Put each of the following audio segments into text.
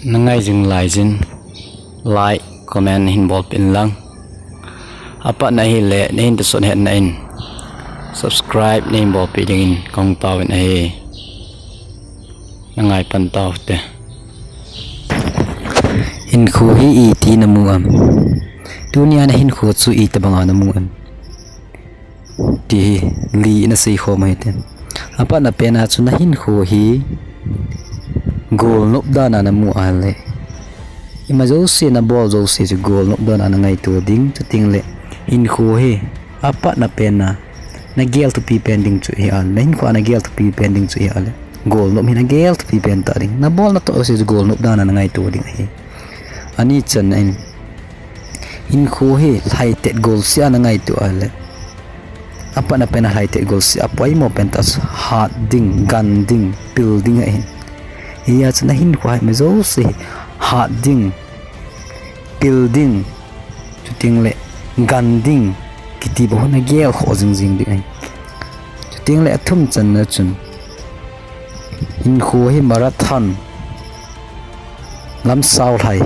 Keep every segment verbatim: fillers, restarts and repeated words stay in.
Na ngai jing lai jin, like, comment na hin bolpeh in lang. Apat na hile, na hin tahsan hetna in subscribe na hin bolpeh dingin kong taovin ahi. Na ngai pan tao te. Hinkho hi iti na mu am? Tunia na hinkho chu itobanga na mu am? Ti hi li na seikhom u hite. Apat na pen a chu na hinkho hi golnop dan a na mu a le, ima jouse na bol jouse chu golnop dan a na ngaito ding, chuteng le hinkho hi apat na pen a na gel thupi pen ding chu hi a le, na hinkho a na gel thupi pen ding chu hi a le, golnop hi na gel thupi pen ta ding. Na bol na toh jouse chu golnop dan a na ngaito ding ahi. Ani channa in, hinkho hi lhaitet golseh a na ngaito a le, apat na pen a lhaitet golseh a poimo pen tah chu hat ding, gan ding, pil ding ahi. Hia chu na hinkho hi ima jouse hi hat ding, pil ding, chuteng le gan ding kiti bou na gel khoh jing jing ding ahi. Chuteng le athum channa chun, hinkho hi marathon, lamsao lhai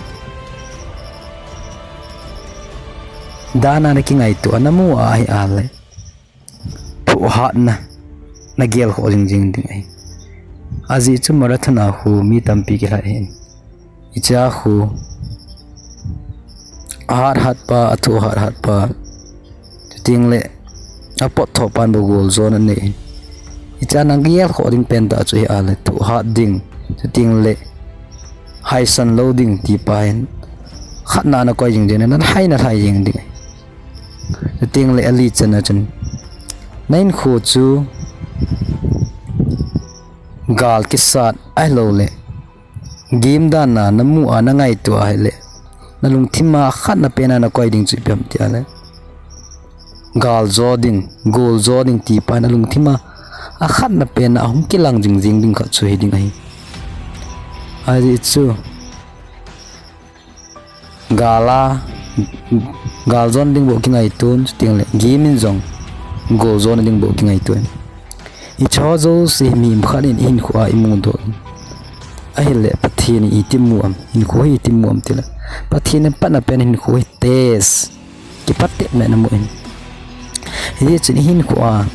dan a na kingaito a na mu a hi a le, thohhatna na gel khoh jing jing ding ahi. Ajeh chu marathon a khu mi tampi kilhai ahi. Hichea khu ahat hat pa, athoh hat hat pa, chuteng le apot thoh pan bou gol jo na nei ahi. Hichea na gel khoh ding pen tah chu hi a le, thoh hat ding, chuteng le haisan lou ding ti pa hin khatna na koi jing jing na, na lhai na lhai jing ding. Chuteng le ali channa chun, na hinkho chu gal kisat ahilou le game dan a na mu a na ngaito a hi le, na lungthim a khatna pen a na koi ding chu ipi ham ti a le, gal jo ding, gol jo ding ti pa na lungthim a akhatna pen a hung kilang jing jing ding khat chu hi ding ahi. Ajeh chu gal a, gal jon ding bou kingaito in, chuteng le game in jong gol jo na ding bou kingaito in. Hiche ho jouse hi mihem khat in hinkho a imu doh in. Ahile Pathen in iti mu am, hinkho hi iti mu am ti le, Pathen in apat na pen hinkho hi test, kipatepna na mu in. Hijeh chun hinkho a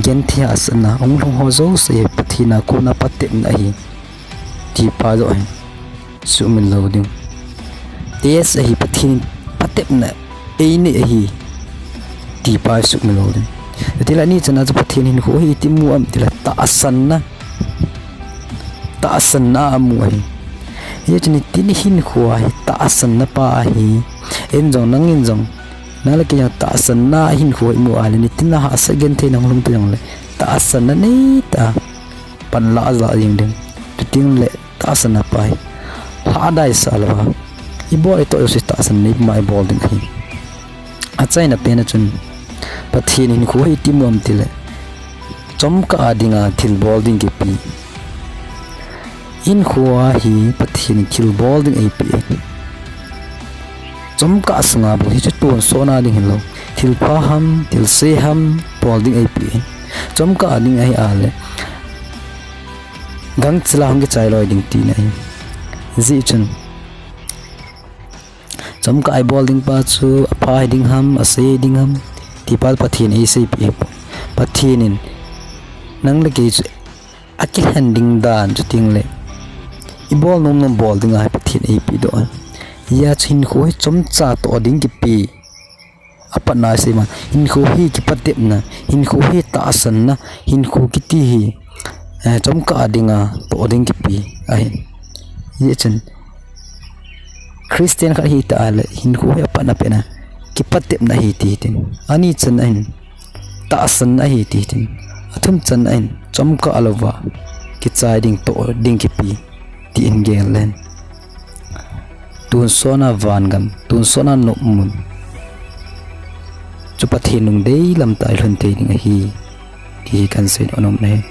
genthei hahsatna hung lhung ho jouse hi Pathen a kona patepna ahi ti pa joh hi sumil lou ding. Test ahi, Pathen in patepna einei ahi ti pa hi sumil lou ding. Chuteng le ani channa chu Pathen in hinkho hi iti mu am ti le tahsanna, tahsanna a mu ahi. Hijeh chun nitin hinkho a hi tahsanna pa ahi. Eiin jong, nangin jong, nang le kei jong tahsanna hinkho imu a le, nitin a hahsat genthei na hung lhung ta jong le, tahsanna neitah a panla a ja jing ding. Chuteng le tahsanna pa hi lhadaisah lou a, ibol itoh jouse tahsanna neipuma ibol ding ahi. Achaina pen a chun, Pathen in hinkho hi iti mu am ti le, chomkah a dinga thil bol ding kipe. Hinkho a hi Pathen in thil bol ding eipeh. Chomkah sunga bou, hichu tonsot na ding hilou, thilpha ham, thilse ham, bol ding eipeh. Chomkah a ding ahi a le, gangchel a hung kichai loi ding tina ahi. Hijeh chun chomkah a ibol ding pa chu apha hiding ham, ase hiding ham ti pa Pathen in eiseipeh ahipoi. Pathen in nang le kei chu akilhen ding dan, chuteng le ibol nom nom bol dinga hi Pathen in eipeh doh ahi. Hijeh chun hinkho hi chomcha toh ding kipe. Apat na isei ma, hinkho hi kipatepna, hinkho hi tahsanna, hinkho kiti hi, eh, chomkah a dinga toh ding kipe ahi. Hijeh chun Christian khat hita a le hinkho hi apat na pen a kipatepna ahi ti hitin. Ani channa in tahsanna ahi ti hitin. Athum channa in chomkah louva kichai ding, toh ding kipe tin gel len. Tonsot na vangam, tonsot na nopmun chu Pathen lungdei lam tah a ilhun thei ding ahi ti hi kahin seidoh nom ahi.